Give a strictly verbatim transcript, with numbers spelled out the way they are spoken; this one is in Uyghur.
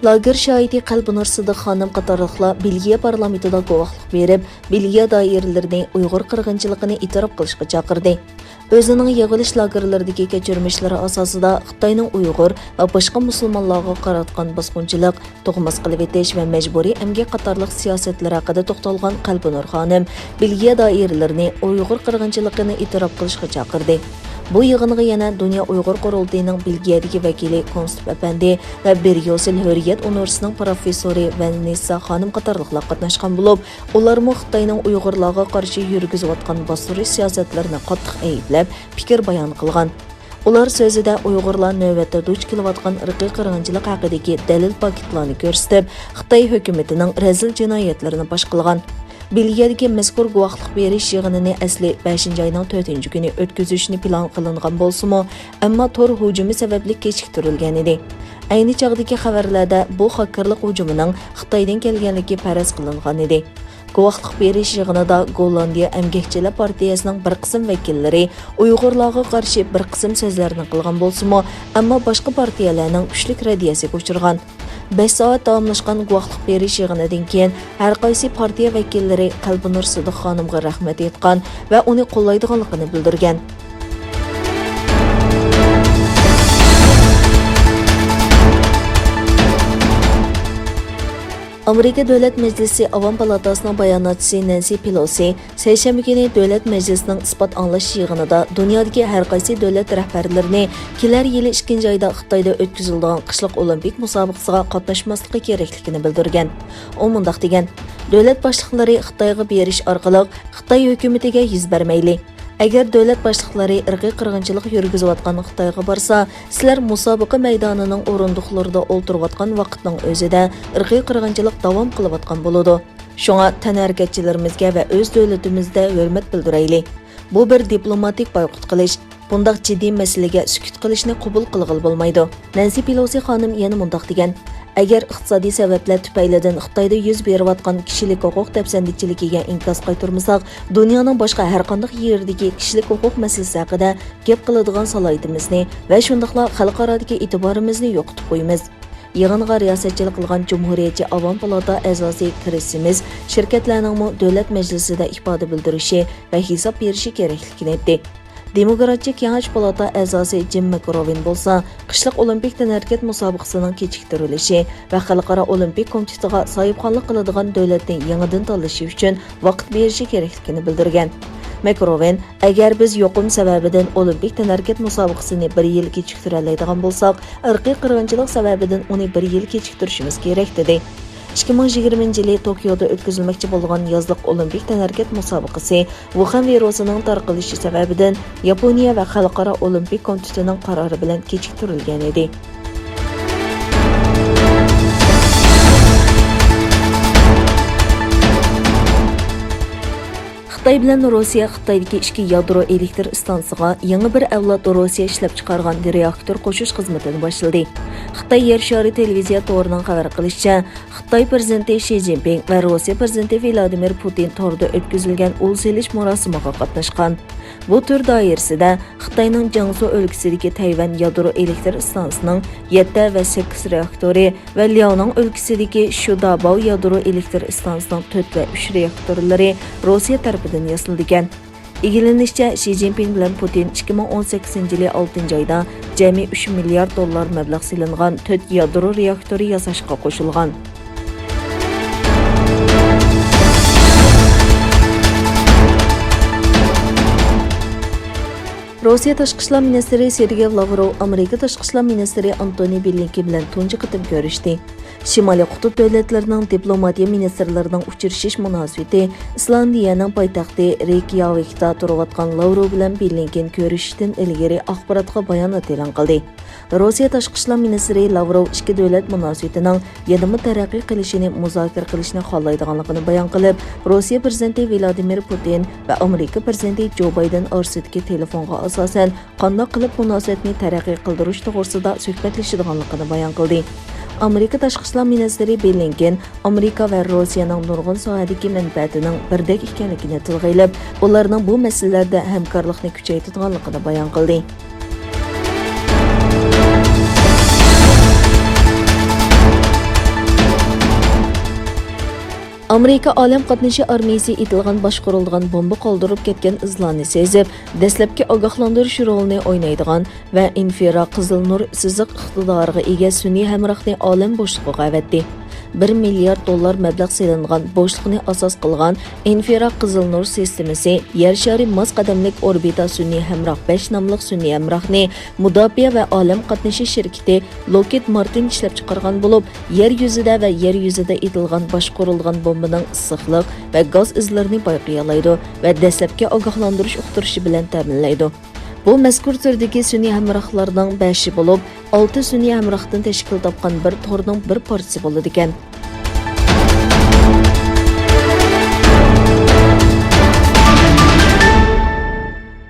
لاگېر شاھىتى قەلبىنۇر سىدىق خانىم قاتارلىقلار بېلگىيە پارلامېنتىدا گۇۋاھلىق بېرىپ، بېلگىيە دائىرىلىرىنى ئۇيغۇر قىرغىنچىلىقىنى ئېتىراپ قىلىشقا چاقىردى. ئۆزىنىڭ يىغىلىش لاگېرلىرىدىكى كەچۈرمىشلىرى ئاساسىدا خىتاينىڭ ئۇيغۇر ۋە باشقا مۇسۇلمانلارغا قاراتقان باسقۇنچىلىق، تۇغماس قىلىۋېتىش ۋە مەجبۇرىي ئەمگەك قاتارلىق سىياسەتلىرى ھەققىدە توختالغان قەلبىنۇر خانىم، بېلگىيە دائىرىلىرىنى ئۇيغۇر قىرغىنچىلىقىنى ئېتىراپ قىلىشقا چاقىردى. بۇ يىغىنغا يەنە دۇنيا ئۇيغۇر قۇرۇلتىيىنىڭ بېلگىيەدىكى ۋەكىلى كونستۇپ ئەپەندى ۋە بىر يوسىل ھۆرىيەت ئۇنىۋېرسىتېتىنىڭ پروفېسسورى ۋەننېسسا خانىم قاتارلىقلار قاتناشقان بولۇپ، ئۇلارمۇ خىتاينىڭ ئۇيغۇرلارغا قارشى يۈرگۈزۈۋاتقان باستۇرۇش سىياسەتلىرىنى قاتتىق ئەيىبلەپ، پىكىر بايان قىلغان. ئۇلار سۆزىدە ئۇيغۇرلار نۆۋەتتە دۇچ كېلىۋاتقان ئىرقىي قىرغىنچىلىق ھەققىدىكى دەلىل پاكىتلارنى كۆرسىتىپ، خىتاي ھۆكۈمىتىنىڭ رەزىل جىنايەتلىرىنى پاش قىلغان. بېلگىيەدىكى مەزكۇر گۇۋاھلىق بېرىش يىغىنىنى ئەسلى بەشىنچى ئاينىڭ تۆتىنچى كۈنى ئۆتكۈزۈشنى پىلان قىلىنغان بولسىمۇ، ئەمما تور ھۇجۇمى سەۋەبلىك كېچىكتۈرۈلگەنىدى. ئەينى چاغدىكى خەۋەرلەردە بۇ خاككېرلىق ھۇجۇمىنىڭ خىتايدىن كەلگەنلىكى پەرەز قىلىنغانىدى. گۇۋاھلىق بېرىش يىغىنىدا گوللاندىيە ئەمگەكچىلەر پارتىيەسىنىڭ بىر قىسىم ۋەكىللىرى ئۇيغۇرلارغا قارشى بىر قىسىم سۆزلەرنى قىلغان بولسىمۇ، ئەمما باشقا پارتىيەلەرنىڭ كۈچلۈك رەددىيەسىگە ئۇچرىغان. بەش سائەت داۋاملاشقان گۇۋاھلىق بېرىش يىغىنىدىن كېيىن، ھەر قايسى پارتىيە ۋەكىللىرى قەلبىنۇر سىدىق خانىمغا رەھمەت ئېيتقان ۋە ئۇنى قوللايدىغانلىقىنى بىلدۈرگەن. ئامېرىكا دۆلەت مەجلىسى ئاۋام پالاتاسىنىڭ باياناتچىسى نەنسى پېلوسى سەيشەنبە كۈنى دۆلەت مەجلىسىنىڭ ئىسپات ئاڭلاش يىغىنىدا دۇنيادىكى ھەر قايسى دۆلەت رەھبەرلىرىنى كېلەر يىلى ئىككىنچى ئايدا خىتايدا ئۆتكۈزۈلىدىغان قىشلىق ئولىمپىك مۇسابىقىسىغا قاتناشماسلىقى كېرەكلىكىنى بىلدۈرگەن. ئۇ مۇنداق دېگەن: «دۆلەت باشلىقلىرى خىتايغا بېرىش ئارقىلىق خىتاي ھۆكۈمىتىگە يۈز بەرمەيلى. ئەگەر دۆلەت باشلىقلىرى ئىرقىي قىرغىنچىلىق يۈرگۈزۈۋاتقان خىتايغا بارسا، سىلەر مۇسابىقە مەيدانىنىڭ ئورۇندۇقلىرىدا ئولتۇرۇۋاتقان ۋاقىتنىڭ ئۆزىدە ئىرقىي قىرغىنچىلىق داۋام قىلىۋاتقان بولىدۇ. شۇڭا تەنھەرىكەتچىلىرىمىزگە ۋە ئۆز دۆلىتىمىزدە ھۆرمەت بىلدۈرەيلى. بۇ بىر دىپلوماتىك بايقۇت قىلىش. بۇنداق جىددىي مەسىلىگە سۈكۈت قىلىشنى قوبۇل قىلغىلى بولمايدۇ.» نەنسى پېلوسى خانىم يەنە مۇنداق دېگەن: «ئەگەر ئىقتىسادىي سەۋەبلەر تۈپەيلىدىن خىتايدا يۈز بېرىۋاتقان كىشىلىك ھوقۇق دەپسەندىچىلىكىگە ئىنكاس قايتۇرمىساق، دۇنيانىڭ باشقا ھەرقانداق يېرىدىكى كىشىلىك ھوقۇق مەسىلىسى ھەققىدە گەپ قىلىدىغان سالاھىيىتىمىزنى ۋە شۇنداقلا خەلقئارادىكى ئېتىبارىمىزنى يوقىتىپ قويىمىز.» يىغىنغا رىياسەتچىلىك قىلغان جۇمھۇرىيەتچى ئاۋام پالاتا ئەزاسى كرىس سىمىز شىركەتلەرنىڭمۇ دۆلەت مەجلىسىدە ئىپادە بىلدۈرۈشى ۋە ھېساب بېرىشى كېرەكلىكىنى ئېيتتى. دېموكراتچى كېڭەش پالاتا ئەزاسى جىم ماكروۋىن بولسا قىشلىق ئولىمپىك تەنھەرىكەت مۇسابىقىسىنىڭ كېچىكتۈرۈلۈشى ۋە خەلقئارا ئولىمپىك كومىتېتىغا ساھىبخانلىق قىلىدىغان دۆلەتنى يېڭىدىن تاللىشى ئۈچۈن ۋاقىت بېرىشى كېرەكلىكىنى بىلدۈرگەن. ماكروۋىن، «ئەگەر بىز يۇقۇم سەۋەبىدىن ئولىمپىك تەنھەرىكەت مۇسابىقىسىنى بىر يىل كېچىكتۈرەلەيدىغان بولساق، ئىرقىي قىرغىنچىلىق سەۋەبىدىن ئۇنى بىر يىل كېچىكتۈرۈشىمىز كېرەك» دېدى. ئىككى مىڭ يىگىرمىنچى يىلى توكيودا ئۆتكۈزۈلمەكچى بولغان يازلىق ئولىمپىك تەنھەرىكەت مۇسابىقىسى ۋۇخەن ۋىرۇسىنىڭ تارقىلىشى سەۋەبىدىن ياپونىيە ۋە خەلقئارا ئولىمپىك كومىتېتىنىڭ قارارى بىلەن كېچىكتۈرۈلگەن ئىدى. خىتاي بىلەن روسىيە خىتايدىكى ئىككى يادرو ئېلېكتر ئىستانسىسىغا يېڭى بىر ئەۋلاد روسىيە ئىشلەپچىقارغان رېئاكتور قوشۇش خىزمىتىنى باشلىدى. خىتاي يەر شارى تېلېۋىزىيە تورىنىڭ خەۋەر قىلىشىچە، خىتاي پىرېزىدېنتى شى جىنپىڭ ۋە روسىيە پىرېزىدېنتى ۋلادىمىر پۇتىن توردا ئۆتكۈزۈلگەن ئۇل سېلىش مۇراسىمىغا قاتناشقان. بۇ تۈر دائىرىسىدە خىتاينىڭ جياڭسۇ ئۆلكىسىدىكى تەيۋەن يادرو ئېلېكتر ئىستانسىسىنىڭ يەتتە ۋە سەككىز رېئاكتورى ۋە لياۋنىڭ ئۆلكىسىدىكى شۇداباۋ يادرو ئېلېكتر ئىستانسىسىنىڭ تۆت ۋە ئۈچ رېئاكتورلىرى روسىيە تەرىپىدىن ياسىلىدىكەن. ئىگىلىنىشىچە، شى جىنپىڭ بىلەن پۇتىن ئىككى مىڭ ئون سەككىزىنچى يىلى ئالتىنچى ئايدا جەمئىي ئۈچ مىليارد دوللار مەبلەغ سېلىنغان تۆت يادرو رېئاكتورى ياساشقا قوشۇلغان. روسىيە تاشقى ئىشلار مىنىستىرى سېرگېي لاۋروف ئامېرىكا تاشقى ئىشلار مىنىستىرى ئانتونى بلىنكېن بىلەن تۇنجى قېتىم كۆرۈشتى. شىمالىي قۇتۇپ دۆلەتلىرىنىڭ دىپلوماتىيە مىنىستىرلىرىنىڭ ئۇچرىشىش مۇناسىۋىتى ئىسلاندىيەنىڭ پايتەختى رېيكياۋىكتا تۇرۇۋاتقان لاۋروف بىلەن بلىنكېن كۆرۈشۈشتىن ئىلگىرى ئاخباراتقا بايانات ئېلان قىلدى. روسىيە تاشقى ئىشلار مىنىستىرى لاۋروف ئىككى دۆلەت مۇناسىۋىتىنىڭ يەنىمۇ تەرەققىي قىلىشىنى مۇزاكىرە قىلىشنى خالايدىغانلىقىنى بايان قىلىپ، روسىيە پىرېزىدېنتى ۋلادىمىر پۇتىن ۋە ئامېرىكا پىرېزىدېنتى جو بايدېن ئارىسىدىكى تېلېفونغا ئاساسەن، قانداق قىلىپ مۇناسىۋەتنى تەرەققىي قىلدۇرۇش توغرىسىدا سۆھبەتلىشىدىغانلىقىنى بايان قىلدى. ئامېرىكا تاشقى ئىشلار مىنىستىرى بلىنكېن ئامېرىكا ۋە روسىيەنىڭ نۇرغۇن ساھەدىكى مەنپەئەتىنىڭ بىردەك ئىكەنلىكىنى تىلغا ئېلىپ، ئۇلارنىڭ بۇ مەسىلىلەردە ھەمكارلىقنى كۈچەيتىدىغانلىقىنى بايان قىلدى. ئامېرىكا ئالەم قاتنىشى ئارمىيىسى ئېتىلغان باشقۇرۇلىدىغان بومبا قالدۇرۇپ كەتكەن ئىزلارنى سېزىپ، دەسلەپكى ئاگاھلاندۇرۇش رولىنى ئوينايدىغان ۋە ئىنفرا قىزىل نۇر سىزىق ئىقتىدارىغا ئىگە سۈنئىي ھەمراھنى ئالەم بوشلۇقىغا ئەۋەتتى. بىر مىليارد دوللار مەبلەغ سېلىنغان بوشلۇقنى ئاساس قىلغان ئىنفرا قىزىل نۇر سىستېمىسى يەر شارى ماس قەدەملىك ئوربىتا سۈنئىي ھەمراھ بەش ناملىق سۈنئىي ھەمراھنى مۇداپىئە ۋە ئالەم قاتنىشى شىركىتى لوكھىد مارتىن ئىشلەپچىقارغان بولۇپ، يەر يۈزىدە ۋە يەر يۈزىدە ئېتىلغان باشقۇرۇلغان بومبىنىڭ ئىسسىقلىق ۋە گاز ئىزلىرىنى بايقىيالايدۇ ۋە دەسلەپكى ئاگاھلاندۇرۇش ئۇقتۇرۇشى بىلەن تەمىنلەيدۇ. بۇ مەزكۇر تۈردىكى سۈنئىي ھەمراھلارنىڭ بەشى بولۇپ، ئالتە سۈنئىي ھەمراھتىن تەشكىل تاپقان بىر تورنىڭ بىر پارچىسى بولىدىكەن.